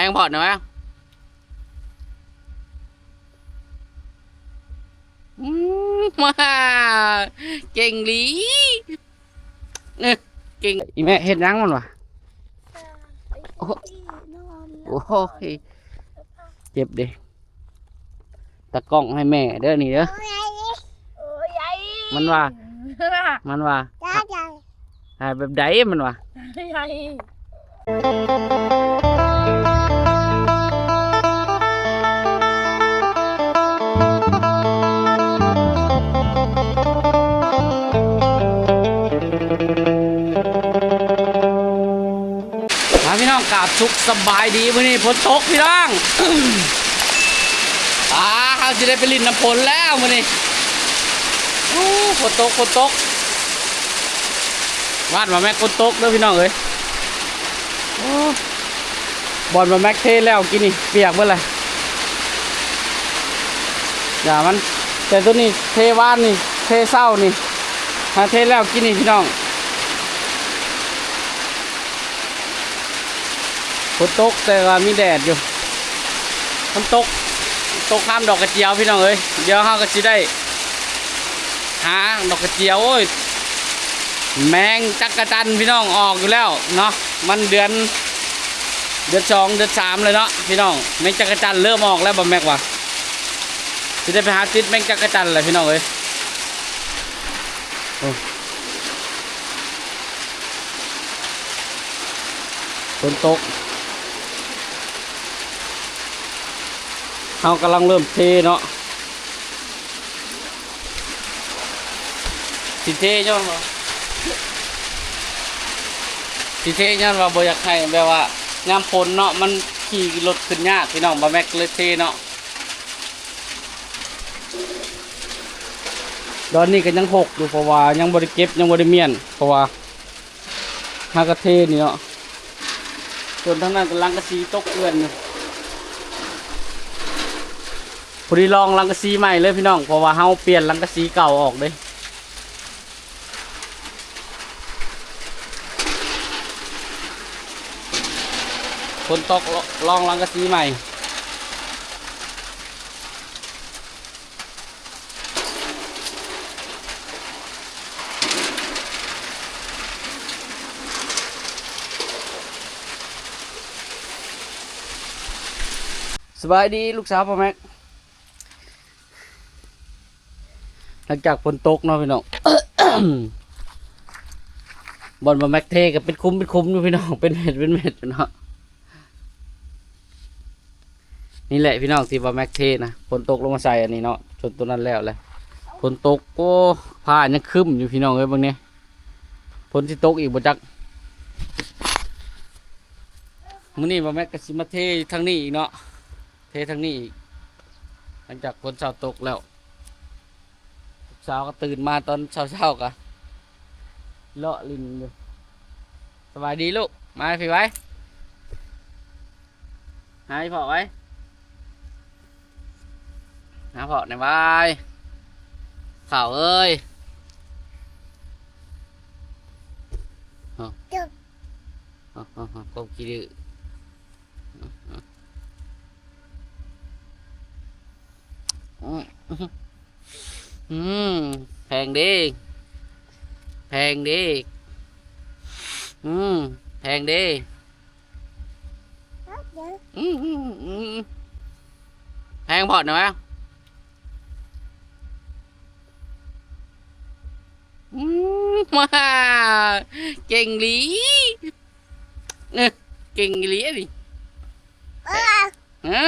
ງພອດນະວະ ອືມ ເກັ່ງຫຼີ ເອີ ເກັ່ງ ອີແມ່ເຮັດຫຍັງມັນວະ? ໂອ້ ໂອ້ຍ ເຈັບເດ້. ຕາກ້ອງໃຫ້ແມ່ເດີນີ້ເດີ. ມັນວ່າ ມັນວ່າ ຖ່າຍແບບໃດມັນວ່າ. ມາພີ່ນ້ອງ ກາບສຸກສະບາຍດີ. ມື້ນີ້ຝົນຕົກພີ່ນ້ອງ ອາ ເຮົາຊິໄດ້ໄປຫຼິ້ນນ້ຳຝົນແລ້ວມື້ນີ້. ໂອ້ ຝົນຕົກ ຝົນຕົກ ບ້ານບ່າວແມັກຝົນຕົກເດີພີ່ນ້ອງເອີຍ. ໂອ້ ບ່ອນບ່າວແມັກເທແລ້ວກີ້ນີ້ປຽກເບິດແລ້ວ ຢ່າມັນ. ແຕ່ໂຕນີ້ເທວານນີ້ ເທເຊົ້ານີ້ ຫາເທແລ້ວກີ້ນີ້ພີ່ນ້ອງ. ຝົນຕົກແຕ່ວ່າມີແດດຢູ່. ມັນຕົກ ຕົກຂ້າມດອກກະຈຽວພີ່ນ້ອງເອີຍ. ດຽວເຮົາກໍຊິໄດ້ຫາດອກກະຈຽວ. ໂອ້ຍ ແມງຈັກກະຈັນພີ່ນ້ອງອອກຢູ່ແລ້ວເນາະ. ມັນເດືອນ ເດືອນສອງ ເດືອນສາມແລ້ວເນາະພີ່ນ້ອງ. ແມງຈັກກະຈັນເລີ່ມອອກແລ້ວ ບ່າວແມັກວ່າ. ຊິໄດ້ໄປຫາຕິດແມງຈັກກະຈັນແຫຼະພີ່ນ້ອງເອີຍ. ໂອ້ ຝົນຕົກ ເຮົາກຳລັງເລີ່ມເທເນາະ. ຊິເທຍ້ອນວ່າ ຊິເທຍ້ອນວ່າບໍ່ຢາກໃຫ້ແບບວ່າຍາມຝົນເນາະ ມັນຂີ່ລົດຂຶ້ນຍາກພີ່ນ້ອງ. ບ່າວແມັກເລີຍເທເນາະ. ດອນນີ້ກໍຍັງຫົກຢູ່ ເພາະວ່າຍັງບໍ່ໄດ້ເກັບ ຍັງບໍ່ໄດ້ມ້ຽນ ເພາະວ່າຫາກະເທນີ້ເນາະ. ສ່ວນທາງນັ້ນກໍລັງກະສີຕົກເປື້ອນຢູ່. ພໍດີລອງລັງກະສີໃໝ່ເລີຍພີ່ນ້ອງ ເພາະວ່າເຮົາປ່ຽນລັງກະສີເກົ່າອອກເດ້. ຝົນຕົກ ລອງລັງກະສີໃໝ່. ສະບາຍດີລູກສາວພໍ່ແມັກ. ຫຼັງຈາກຝົນຕົກເນາະພີ່ນ້ອງ ບ່ອນບ່າວແມັກເທກໍເປັນຂຸມເປັນຂຸມຢູ່ພີ່ນ້ອງ ເປັນເມັດເປັນເມັດເນາະ. ນີ້ແຫຼະພີ່ນ້ອງ ທີ່ວ່າແມັກເທນະ ຝົນຕົກລົງມາໃສ່ອັນນີ້ເນາະ ຈົນຕົວນັ້ນແລ້ວແຫຼະ. ຝົນຕົກ ໂອ້ ຟ້າຍັງຄຶ້ມຢູ່ພີ່ນ້ອງເອີຍ ເບິ່ງແດ່ ຝົນຊິຕົກອີກບໍ່ຈັກ. ມື້ນີ້ບ່າວແມັກກໍຊິມາເທທາງນີ້ອີກເນາະ ເທທາງນີ້ອີກ ຫຼັງຈາກຝົນເຊົາຕົກແລ້ວ. ລູກສາວກໍຕື່ນມາຕອນເຊົ້າໆ ກໍເລາະຫຼິ້ນຢູ່. ສະບາຍດີລູກ ມາພີ້ໄວ ຫາອີ່ພໍ່ໄວ ຫາພໍ່ແດ່ໄວ ເຖົ້າເອີຍ. ເອົາ ເອົາ ເອົາ ເອົາ ຄວາມຂີ້ດື້. ອືມ ອືມ ແພງເດ້ ແພງເດ້ ອືມ ແພງເດ້ ອືມ ອືມ ອືມ ແພງພອດນະວະ. ອືມ ເກັ່ງອີ່ຫຼີ ເອີ ເກັ່ງອີ່ຫຼີອັນນີ້ ເອີ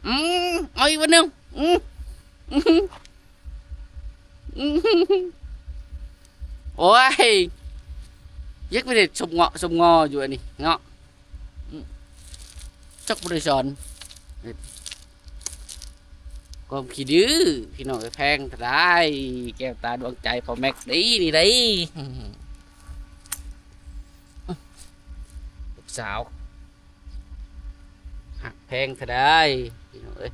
ອືມ ເອົາອີກບາດໜຶ່ງ ອືມ ໂອ້ຍ ຢາກໄປເຮັດສົບເງາະສົບງໍຢູ່ອັນນີ້ເນາະ ຈັກບໍ່ໄດ້ສອນ. ຄວາມຂີ້ດື້ພີ່ນ້ອງເອີຍ ແພງເທົ່າໃດ ແກ້ວຕາດວງໃຈພໍ່ແມັກເດ້ນີ້ເດ້ ລູກສາວ ຮັກແພງເທົ່າໃດ ພີ່ນ້ອງເອີຍ.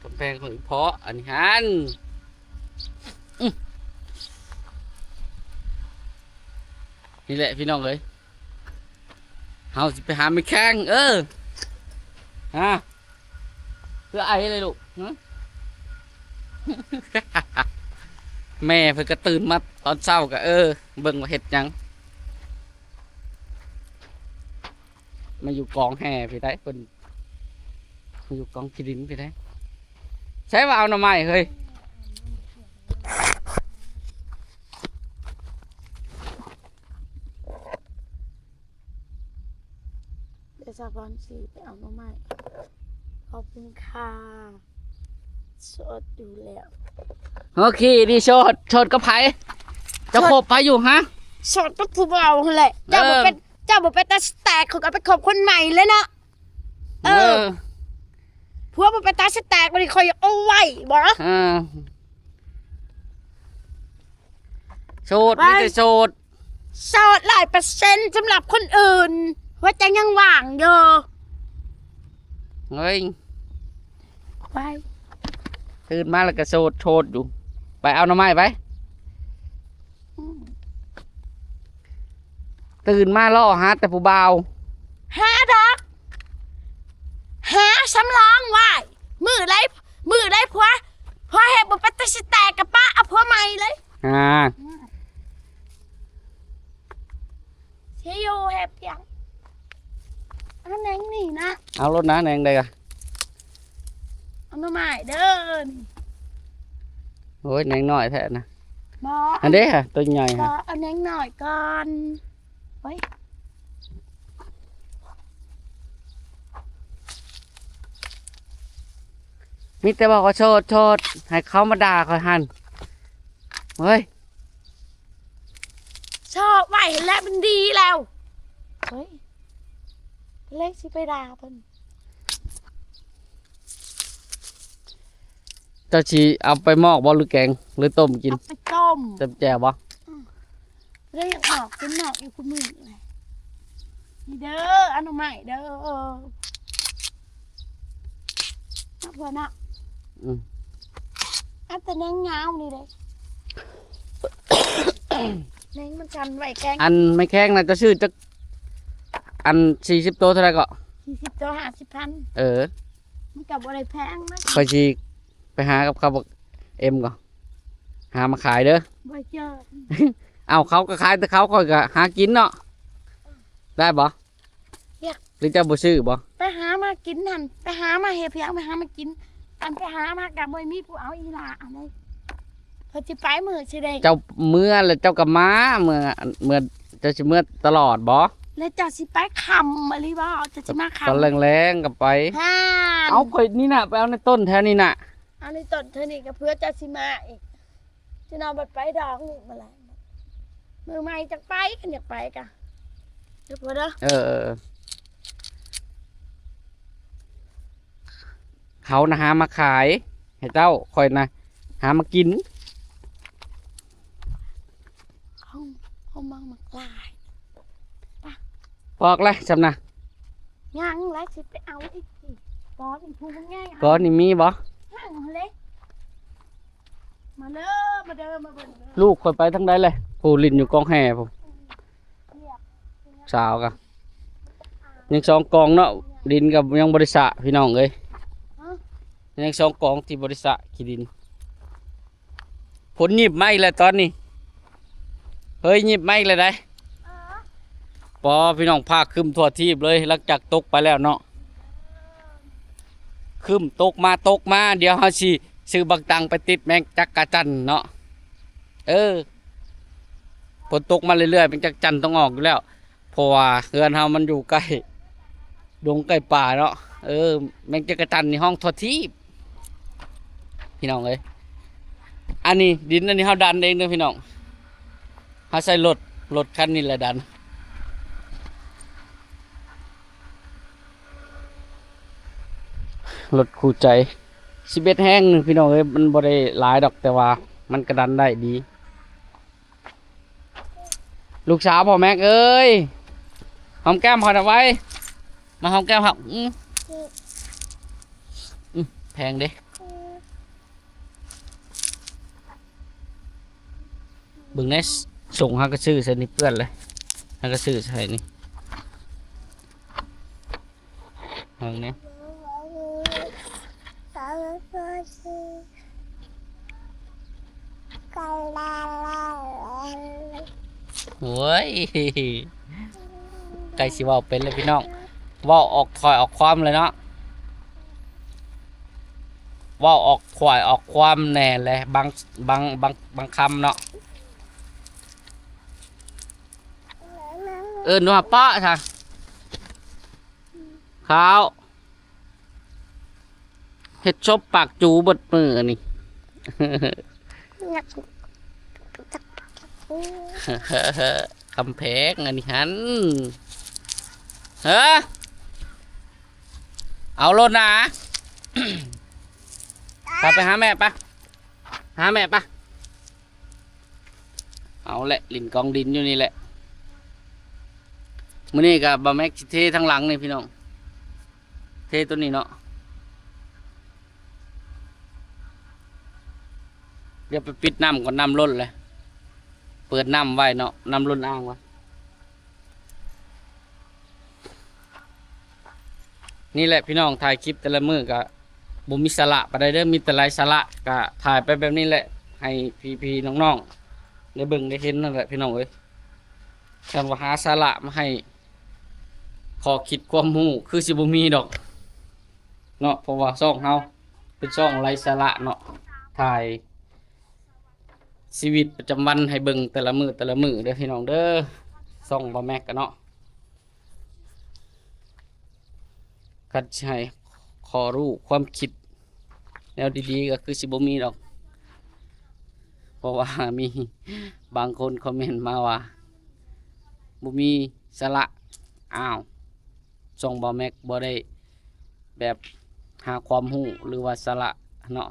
ກຳແພງຂອງອີ່ພໍ່ອັນນີ້ຫັ້ນ ອືມ. ນີ້ແຫຼະພີ່ນ້ອງເອີຍ ເຮົາຊິໄປຫາແມ່ແຂ້ງ ເອີ ຮະ ຄືໄອເລີຍລູກ ຮະ ແມ່ເພິ່ນກໍຕື່ນມາຕອນເຊົ້າກໍ ເອີ ເບິ່ງວ່າເຮັດຫຍັງ ມາຢູ່ກອງແຮ່ພີ້ໄດ໋ ເພິ່ນ ມາຢູ່ກອງຂີ້ດິນພີ້ໄດ໋ ໃສວ່າເອົາໜໍ່ໄມ້ເຮີ້ຍ. ດຽວສາວພອນສີໄປເອົາໜໍ່ໄມ້. ຂອບຄຸນຄ່ະ. ໂສດຢູ່ແລ້ວ. ໂອເຄ ນີ້ໂສດ ໂສດກັບໃຜ? ເຈົ້າ ໂສດ ຄົບໃຜຢູ່ຮະ? ໂສດກັບຜູ້ບ່າວຫັ້ນແຫຼະ. ເຈົ້າບໍ່ ເອີ ເປັນ ເຈົ້າບໍ່ເປັນຕາສະແຕກ ຂ້ອຍກໍໄປຄົບຄົນໃໝ່ແລ້ວເນາະ. ເອີ ເອີ ຜົວບໍ່ເປັນຕາສະແຕກ ບັດນີ້ຂ້ອຍຢາກເອົາໄວ້ບໍ່? ເອີ ໂສດ ໄວ້ ມີແຕ່ໂສດ. ໂສດຮ້ອຍເປີເຊັນ ສຳລັບຄົນອື່ນ ຫົວໃຈຍັງວ່າງຢູ່. ເຮີ້ຍ ໄປ ຕື່ນມາແລ້ວກໍໂສດ ໂສດຢູ່. ໄປເອົາໜໍ່ໄມ້ໄປ. ອືມ ຕື່ນມາລໍຫາແຕ່ຜູ້ບ່າວ. ຫາດອກ ຫາສຳລອງໄວ້. ມື້ໃດ ມື້ໃດຜົວ ຜົວເຮັດບໍ່ເປັນຕາຊິແຕກ ກໍປະເອົາຜົວໃໝ່ເລີຍ. ອ່າ ຊິຢູ່ເຮັດຫຍັງ? ເອົາແໜງນີ້ນະ ເອົາໂລດນະ ແໜງໃດກະ ເອົາໜໍ່ໄມ້ເດີ. ໂອ້ຍ ແໜງນ້ອຍແທ້ນະ. ບໍ່ ອັນເດ້ຫະ ໂຕໃຫຍ່ຫະ. ບໍ່ ເອົາແໜງນ້ອຍກ່ອນ. ໂອ້ຍ ມີແຕ່ບອກວ່າໂສດ ໂສດ ໃຫ້ເຂົາມາດ່າຂ້ອຍຫັ້ນ. ເຮີ້ຍ ຊອບໄວ້ຫັ້ນແຫຼະ ມັນດີແລ້ວ. ເຮີ້ຍ ເລີຍຊິໄປດ່າເພິ່ນ. ເຈົ້າຊິເອົາໄປໝອກບໍ່ ຫຼືແກງ ຫຼືຕົ້ມກິນ? ເອົາໄປຕົ້ມ. ຕົ້ມແຈ່ວບໍ່? ອືມ ເລີຍຢາກໝອກ ກິນໝອກຢູ່ຄູ່ມື້ເລີຍ. ນີ້ເດີ ເອົາໜໍ່ໄມ້ເດີ. ເອີ ເອົາເພື່ອນເນາະ. ອືມ ເອົາແຕ່ແໜງຍາວນີ້ເດ້. ແໜງມັນກັນໄວ້ແກງ. ອັນໄມ້ແຂ້ງນະ ເຈົ້າຊື້ຈັກ ອັນສີ່ສິບໂຕເທົ່າໃດເກາະ? ສີ່ສິບໂຕຫ້າສິບພັນ. ເອີ ມັນກໍບໍ່ໄດ້ແພງນະ. ຂ້ອຍຊິໄປຫາກັບເຂົາບັກເອັມກ່ອນ ຫາມາຂາຍເດີ. ບໍ່ເຈີ ເອົ້າ ເຂົາກໍຂາຍແຕ່ເຂົາ ຂ້ອຍກໍຫາກິນເນາະ. ໄດ້ບໍ່? ຢາກ ຫຼືເຈົ້າບໍ່ຊື້ບໍ່? ໄປຫາມາກິນຫັ້ນ ໄປຫາມາເຮັດຫຍັງ? ໄປຫາມາກິນ. ອັນໄປຫາມາກໍບໍ່ມີຜູ້ເອົາອີ່ຫຼ້າອັນໃດ. ເພິ່ນຊິໄປມື້ຊິໄດ້. ເຈົ້າເມືອແລ້ວເຈົ້າກໍມາ ເມື່ອ ເມື່ອເຈົ້າຊິເມືອຕະຫຼອດບໍ່? ແລ້ວເຈົ້າຊິໄປຄ່ຳອີ່ຫຼີບໍ່? ເຈົ້າຊິມາຄ່ຳ ຕອນແລງໆກໍໄປ. ຫາ ເອົາ ຂ້ອຍນີ້ນະ ໄປເອົາໃນຕົ້ນແຖວນີ້ນະ. ອັນນີ້ຕົ້ນເທື່ອນີ້ກໍເພື່ອເຈົ້າຊິມາອີກ. ຈະນອນບັດໄປດອກນີ້ມາແລ້ວ. ມື້ໃໝ່ຈັກໄປ ຄັນຢາກໄປກະ. ເດີ ເອີ ເອີ ເອີ ເຂົານະຫາມາຂາຍໃຫ້ເຈົ້າ ຂ້ອຍນະຫາມາກິນ. ເຂົາ ເຂົາມັກ ມັກຫຼາຍ. ປະ ປອກແລ້ວຊ່ຳນະ. ຍັງແຫຼະ ຊິໄປເອົາອີກ. ປອກນີ້ ຜູ້ມັນໃຫຍ່ ປອກນີ້ມີບໍ່? ຍັງເລີຍ. ມາເດີ ມາເດີ ມາເບິ່ງເດີ. ລູກຂ້ອຍໄປທາງໃດແຫຼະ? ຜູ້ຫຼິ້ນຢູ່ກອງແຮ່ພຸ້ນ. ສາວກະຍັງສອງກອງເນາະ ດິນກໍຍັງບໍ່ໄດ້ສະ ພີ່ນ້ອງເອີຍ. ຮະ? ຍັງສອງກອງທີ່ບໍ່ໄດ້ສະຂີ້ດິນ. ຝົນຫຍິບມາອີກແລ້ວຕອນນີ້. ເຮີ້ຍ ຫຍິບມາອີກແລ້ວໃດ. ເອີ ປໍ ພີ່ນ້ອງ ຟ້າຄຶ້ມທົ່ວທີບເລີຍ ຫຼັງຈາກຕົກໄປແລ້ວເນາະ. ຄຶ້ມ ຕົກມາ ຕົກມາ. ດຽວເຮົາຊິຊື້ບັກຕັງໄປຕິດແມງຈັກກະຈັນເນາະ. ເອີ ຝົນຕົກມາເລື້ອຍໆ ແມງຈັກກະຈັນຕ້ອງອອກຢູ່ແລ້ວ ເພາະວ່າເຮືອນເຮົາມັນຢູ່ໃກ້ດົງໃກ້ປ່າເນາະ. ເອີ ແມງຈັກກະຈັນນີ້ຮ້ອງທົ່ວທີບ ພີ່ນ້ອງເອີຍ. ອັນນີ້ດິນ ອັນນີ້ເຮົາດັນເອງເດີພີ່ນ້ອງ. ເຮົາໃຊ້ລົດ ລົດຄັນນີ້ແຫຼະດັນ. ລົດຄູ່ໃຈ ສິບເອັດແຮງໜຶ່ງ ພີ່ນ້ອງເອີຍ. ມັນບໍ່ໄດ້ຫຼາຍດອກ ແຕ່ວ່າມັນກະດັນໄດ້ດີ. ລູກສາວພໍ່ແມັກເອີຍ ຫອມແກ້ມຂ້ອຍໜ່ອຍໄວ. ມາຫອມແກ້ມເຮົາ. ອື ອື ແພງເດ້. ເບິ່ງແດ່ ສົ້ງເຮົາກໍຊື້ໃສ່ນີ້ເປື້ອນເລີຍ. ແລ້ວກໍຊື້ໃສ່ນີ້ ເບິ່ງນີ້ ໂອ້ຍ ໃກ້ຊິເວົ້າເປັນແລ້ວພີ່ນ້ອງ ເວົ້າອອກຖ້ອຍອອກຄວາມເລີຍເນາະ ເວົ້າອອກຖ້ອຍອອກຄວາມແດ່ແຫຼະ ບາງ ບາງ ບາງ ບາງຄຳເນາະ. ເອີ້ນວ່າປະຊະ ຂ້າວ ເຮັດສົບປາກຈູເບິດມື້ອັນນີ້ ຄຳແພງອັນນີ້ຫັ້ນ ເອີ ເອົາໂລດນາ ພາໄປຫາແມ່ປະ ຫາແມ່ປະ. ເອົາແຫຼະ ຫຼິ້ນກອງດິນຢູ່ນີ້ແຫຼະ ມື້ນີ້ກໍບ່າວແມັກຊິເທທາງຫຼັງນີ້ພີ່ນ້ອງ ເທຕົວນີ້ເນາະ ດຽວໄປປິດນ້ຳກ່ອນ ນ້ຳລົ້ນແຫຼະ ເປີດນ້ຳໄວ້ເນາະ ນ້ຳລົ້ນອ່າງວ່າ. ນີ້ແຫຼະພີ່ນ້ອງ ຖ່າຍຄລິບແຕ່ລະມື້ກະບໍ່ມີສາລະປານໃດເດີ ມີແຕ່ໄຮ້ສາລະ ກະຖ່າຍໄປແບບນີ້ແຫຼະ ໃຫ້ພີ່ໆນ້ອງໆໄດ້ເບິ່ງໄດ້ເຫັນນັ້ນແຫຼະພີ່ນ້ອງເອີຍ ຄັນວ່າຫາສາລະມາໃຫ້ ຂໍ້ຄິດຄວາມຮູ້ຄືຊິບໍ່ມີດອກເນາະ ເພາະວ່າຊ່ອງເຮົາເປັນຊ່ອງໄຮ້ສາລະເນາະ ຖ່າຍ ຊີວິດປະຈຳວັນໃຫ້ເບິ່ງແຕ່ລະມື້ແຕ່ລະມື້ເດີພີ່ນ້ອງເດີ ຊ່ອງບ່າວແມັກກະເນາະ ຄັນຊິໃຫ້ຂໍ້ຮູ້ຄວາມຄິດແນວດີໆ ກໍຄືຊິບໍ່ມີດອກ ເພາະວ່າມີບາງຄົນຄອມເມັນມາວ່າ ບໍ່ມີສາລະ ອ້າວ ຊ່ອງບ່າວແມັກບໍ່ໄດ້ແບບຫາຄວາມຮູ້ ຫຼືວ່າສາລະເນາະ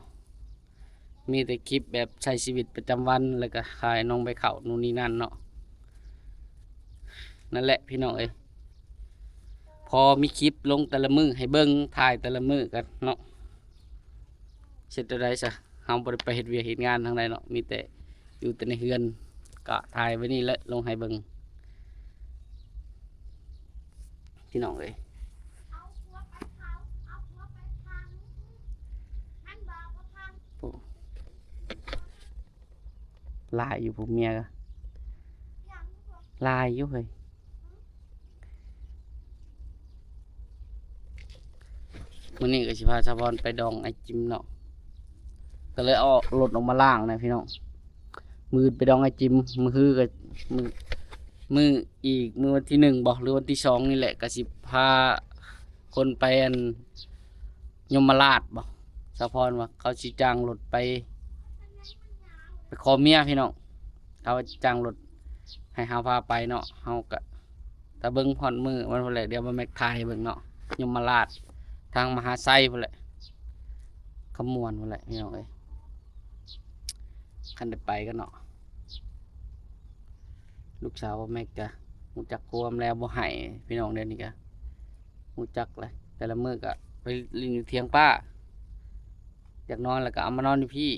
ມີແຕ່ຄລິບແບບໃຊ້ຊີວິດປະຈຳວັນ ແລ້ວກໍຂາຍໜອງໃບເຂົ້ານູ່ນນີ້ນັ້ນເນາະ ນັ້ນແຫຼະພີ່ນ້ອງເອີຍ ພໍມີຄລິບລົງແຕ່ລະມື້ໃຫ້ເບິ່ງ ຖ່າຍແຕ່ລະມື້ກັນເນາະ ເຮັດແນວໃດຊະ ເຮົາບໍ່ໄດ້ໄປເຮັດວຽກເຮັດງານທາງໃດເນາະ ມີແຕ່ຢູ່ແຕ່ໃນເຮືອນ ກະຖ່າຍໄວ້ນີ້ແຫຼະ ລົງໃຫ້ເບິ່ງ ພີ່ນ້ອງເອີຍ ໂອ້ ຫຼາຍຢູ່ ຜູ້ເມຍກະຫຼາຍຢູ່ເຮີ້ຍ. ມື້ນີ້ກໍຊິພາສາວພອນໄປດອງອ້າຍຈິມເນາະ ກໍເລີຍເອົາລົດອອກມາລ້າງນະພີ່ນ້ອງ ມື້ອື່ນໄປດອງອ້າຍຈິມ ມື້ຮືກໍ ມື້ ມື້ອີກ ມື້ວັນທີໜຶ່ງບໍ ຫຼືວັນທີສອງນີ້ແຫຼະ ກໍຊິພາຄົນໄປອັນ ຍົມມະລາດບໍ ສາວພອນວ່າເຂົາຊິຈ້າງລົດໄປ ໄປຂໍເມຍພີ່ນ້ອງ ເຂົາຈ້າງລົດໃຫ້ເຮົາພາໄປເນາະ ເຮົາກໍ ຖ້າເບິ່ງຮອດມື້ມັນພຸ້ນແຫຼະ ດຽວບ່າວແມັກຖ່າຍໃຫ້ເບິ່ງເນາະ ຍົມມະລາດ ທາງມະຫາໄຊພຸ້ນແຫຼະ ຄຳມ່ວນພຸ້ນແຫຼະພີ່ນ້ອງເອີຍ ຄັນໄດ້ໄປກັນເນາະ ລູກສາວບ່າວແມັກກະຮູ້ຈັກຄວາມແລ້ວ ບໍ່ໃຫ້ພີ່ນ້ອງ ດຽວນີ້ກະຮູ້ຈັກແລ້ວ ແຕ່ລະມື້ກະໄປຫຼິ້ນຢູ່ຖຽງປ້າ ຢາກນອນແລ້ວກໍເອົາມານອນຢູ່ພີ້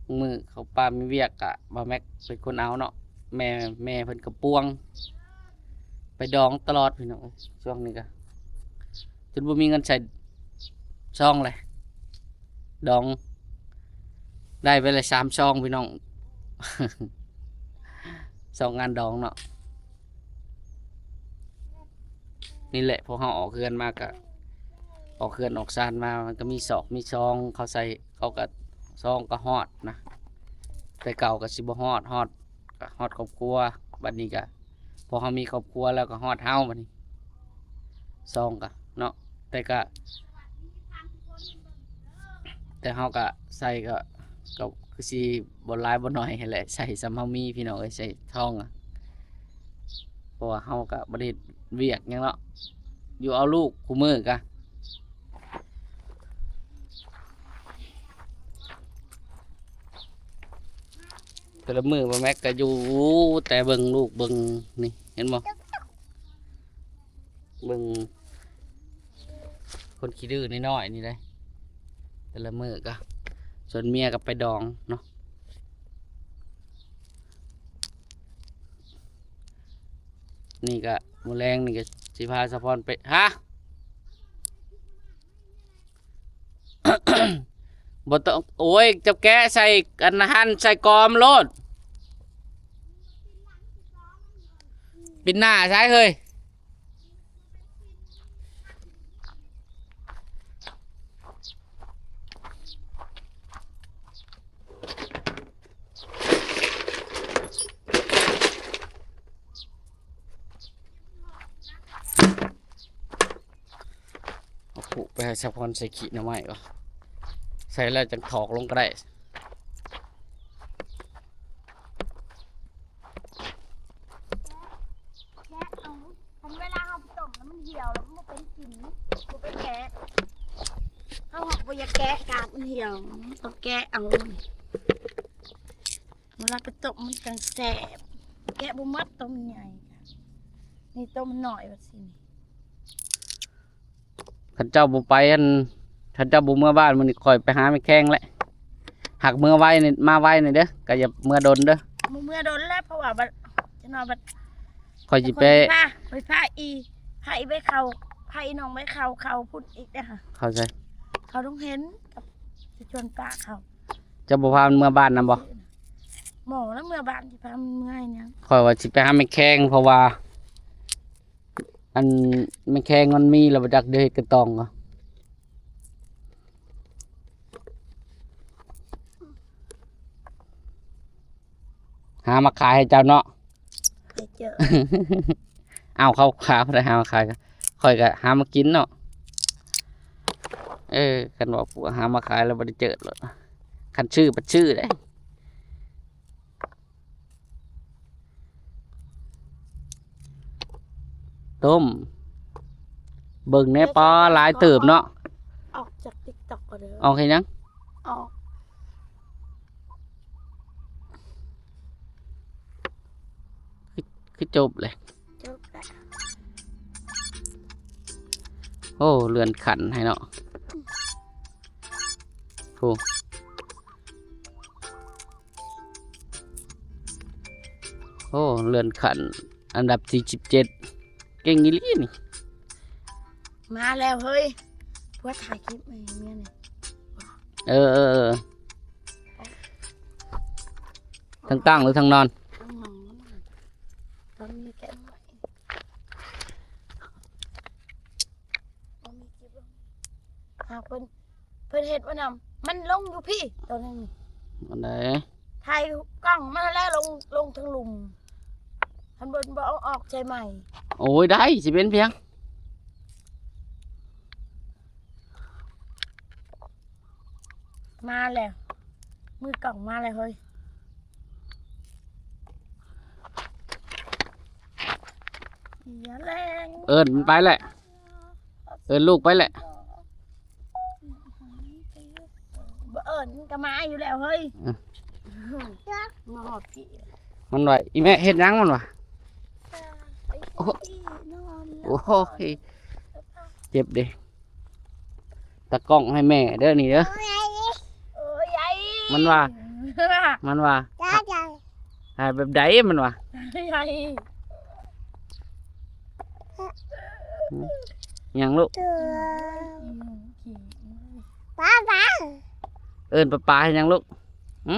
ບາງມື້ເຂົາປ້າມີວຽກກໍບ່າວແມັກເປັນຄົນເອົາເນາະ ແມ່ ແມ່ເພິ່ນກໍປ່ວງ ໄປດອງຕະຫຼອດພີ່ນ້ອງ ຊ່ວງນີ້ກໍຈົນບໍ່ມີເງິນໃຊ້ຊອງແຫຼະ ດອງໄດ້ໄປແລ້ວສາມຊອງພີ່ນ້ອງ ຊອງງານດອງເນາະ. ນີ້ແຫຼະ ພວກເຮົາອອກເຮືອນມາກະ ອອກເຮືອນອອກຊານມາ ມັນກະມີຊອກມີຊອງ ເຂົາໃສ່ ເຂົາກະ ຊອງກະຮອດນະ ແຕ່ເກົ່າກະຊິບໍ່ຮອດ ຮອດ ກະຮອດຄອບຄົວ ບັດນີ້ກະ ພວກເຮົາມີຄອບຄົວແລ້ວກະຮອດເຮົາບັດນີ້ ຊອງກະເນາະ ແຕ່ກະ ແຕ່ເຮົາກະໃສ່ກະ ກະຄືຊິບໍ່ຫຼາຍບໍ່ໜ້ອຍຫັ້ນແຫຼະ ໃສ່ສ່ຳເຮົາມີພີ່ນ້ອງເອີຍ ໃສ່ຊອງອະ ເພາະວ່າເຮົາກະບໍ່ໄດ້ເຮັດວຽກຫຍັງເນາະ ຢູ່ເອົາລູກຄູ່ມື້ກະ ແຕ່ລະມື້ບ່າວແມັກກະຢູ່ແຕ່ເບິ່ງລູກເບິ່ງ ນີ້ເຫັນບໍ່ ເບິ່ງຄົນຂີ້ດື້ນ້ອຍໆນີ້ເດ້ ແຕ່ລະມື້ກະ ສ່ວນເມຍກະໄປດອງເນາະ ເ ນີ້ກະ ມື້ແລງນີ້ກະຊິພາສາວພອນໄປ ຮະ? ບໍ່ຕ້ອງ ໂອ້ຍ ເຈົ້າແກະໃສ່ອັນຫັ້ນ ໃສ່ກອມໂລດ ປິດໜ້າໃສ່ເຮີ້ຍ. ເອົາຜູກໄປໃຫ້ສາວພອນໃສ່ຂີ້ໜໍ່ໄມ້ກ່ອນ ໃສ່ແລ້ວຈັ່ງຖອກລົງກໍໄດ້. ແກະເອົາ ຄັນເວລາເຮົາໄປຕົ້ມແລ້ວມັນຫ່ຽວແລ້ວມັນບໍ່ເປັນກິນ ບໍ່ເປັນແກະ ເຮົາບໍ່ຢາກແກະກາບມັນຫ່ຽວ ຕ້ອງແກະເອົາ. ເວລາໄປຕົ້ມມັນຈັ່ງແຊບ ແກະບໍ່ໝົດ ໂຕມັນໃຫຍ່ ນີ້ໂຕມັນນ້ອຍວ່າຊີ້ນີ້. ຄັນເຈົ້າບໍ່ໄປ ອັນ ຄັນເຈົ້າບໍ່ເມືອບ້ານ ມື້ນີ້ຂ້ອຍໄປຫາແມ່ແຂ້ງແຫຼະ ຫາກເມືອໄວນີ້ ມາໄວນີ້ເດີ ກະຢ່າເມືອດົນເດີ. ບໍ່ເມືອດົນແລ້ວ ເພາະວ່າບັດ ຈັ່ງໜ້ອຍບັດ ຂ້ອຍຊິໄປ ຂ້ອຍພາ ຂ້ອຍພາອີ ພາອີໃບເຂົ້າ ພາອີນ້ອງໃບເຂົ້າ ເຂົ້າພຸ້ນອີກເດ້ຫະ ເຂົ້າໃສ ເຂົ້າດົງເຫັນ ກັບຊິຊວນປ້າເຂົ້າ. ເຈົ້າບໍ່ພາມັນເມືອບ້ານນຳບໍ່? ບໍ່ ແລ້ວເມືອບ້ານຊິພາມັນເມືອເຮັດຫຍັງ? ຂ້ອຍວ່າຊິໄປຫາແມ່ແຂ້ງ ເພາະວ່າ ອັນ ແມ່ແຂ້ງມັນມີແລ້ວ ບໍ່ຈັກໄດ້ເຮັດກະຕ່ອງ ຫາມາຂາຍໃຫ້ເຈົ້າເນາະ. ໄປເຈີ ອ້າວ ເຂົາຫາບໍ່ໄດ້ຫາມາຂາຍ ຂ້ອຍກະຫາມາກິນເນາະ. ເອີ ຄັນວ່າຜູ້ຫາມາຂາຍແລ້ວບໍ່ໄດ້ເຈີໂລດ ຄັນຊື້ບັດຊື້ເດ້. ຕົ້ມ ເບິ່ງແດ່ ປ້າ ຫຼາຍເຕີບເນາະ. ອອກຈາກ TikTok ກ່ອນເດີ ອອກເຮັດຫຍັງ? ອອກ ຄື ຄືຈົບເລີຍ ຈົບແລ້ວ. ໂອ້ ເລື່ອນຂັ້ນໃຫ້ເນາະ ໂອ້. ໂອ້ ເລື່ອນຂັ້ນ ອັນດັບສີ່ສິບເຈັດ ເກັ່ງອີ່ຫຼີນີ້. ມາແລ້ວເຮີ້ຍ ຜົວຖ່າຍຄລິບໃຫ້ເມຍນີ້. ເອີ ເອີ ເອີ ທັງຕັ້ງຫຼືທັງນອນ? ທັງນອນ ຕອນນີ້ແກະ ບໍ່ມີຄລິບລົງ ຫາເພິ່ນ ເພິ່ນເຮັດມານຳ ມັນລົງຢູ່ພີ້ ຕອນນັ້ນນີ້ ອັນໃດ? ຖ່າຍກ້ອງມາແລ້ວລົງ ລົງທາງລຸ່ມ ຄັນເພິ່ນບໍ່ເອົາອອກໃສ່ໃໝ່. ໂອ້ຍ ໄດ້ ຊິເປັນພຽງ ມາແລ້ວ ມືກ້ອງມາແລ້ວເຮີ້ຍ. ເອີ້ນມັນໄປແຫຼະ ເອີ້ນລູກໄປແຫຼະ. ບໍ່ເອີ້ນມັນກະມາຢູ່ແລ້ວເຮີ້ຍ. ອື ມາຮອດພີ້ ມັນວ່າ ອີ່ແມ່ເຮັດຫຍັງ? ມັນວ່າ ໂອ້ ໂອ້ຍ ເຈັບເດ້. ຕາກ້ອງໃຫ້ແມ່ເດີນີ້ເດີ. ມັນວ່າ ມັນວ່າ ຖ່າຍແບບໃດ? ມັນວ່າ ຫຍັງລູກ? ປ້າ ປ້າ ເອີ້ນປ້າໆ ເຮັດຫຍັງລູກ? ຫຶ?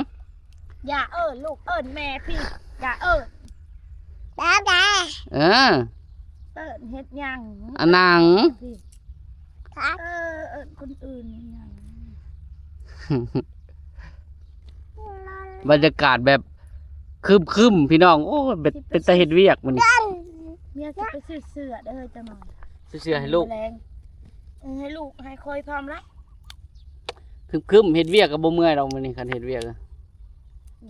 ຢ່າເອີ້ນລູກ ເອີ້ນແມ່ພີ້ ຢ່າເອີ້ນ ປ້າ ປ້າ ເອີ ເອີ້ນເຮັດຫຍັງ? ອາ ນັ່ງ ເອີ ເອີ້ນຄົນອື່ນຫຍັງ? ບັນຍາກາດແບບຄຶມໆ ພີ່ນ້ອງ ໂອ້ຍ ເປັນ ເປັນຕາເຮັດວຽກມື້ນີ້. ເມຍຊິໄປຊື້ເສື້ອເດີ ຈັກໜ້ອຍ ຊື້ເສື້ອໃຫ້ລູກ ແລງ ເອີ ໃຫ້ລູກໃຫ້ຂ້ອຍພ້ອມລະ. ຄຶມໆ ເຮັດວຽກກໍບໍ່ເມື່ອຍດອກມື້ນີ້ ຄັນເຮັດວຽກ.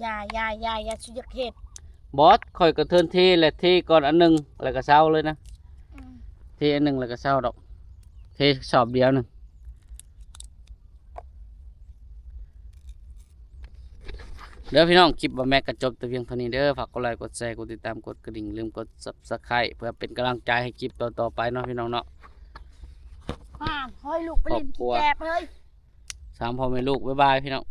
ຢ່າ ຢ່າ ຢ່າ ຢ່າ ສຸຢາກເຮັດ. ບໍ່ ຂ້ອຍກໍເທີນເທແຫຼະ ເທກ່ອນອັນໜຶ່ງ ແລ້ວກໍເຊົາເລີຍນະ. ອືມ ເທອັນໜຶ່ງແລ້ວກໍເຊົາດອກ ເທສອບດຽວໜຶ່ງ. ເດີພີ່ນ້ອງ ຄລິບບ່າວແມັກກໍຈົບແຕ່ພຽງເທົ່ານີ້ເດີ. ຝາກກົດໄລ ກົດແຊ ກົດຕິດຕາມ ກົດກະດິ່ງ ຢ່າລືມກົດ Subscribe ເພື່ອເປັນກຳລັງໃຈໃຫ້ຄລິບຕໍ່ໆໄປເນາະ ພີ່ນ້ອງເນາະ. ມາ ເຮີ້ຍ ລູກໄປຫຼິ້ນ ຄອບຄົວ ແກບເຮີ້ຍ ສາມພໍ່ແມ່ລູກ ບາຍບາຍ ພີ່ນ້ອງ.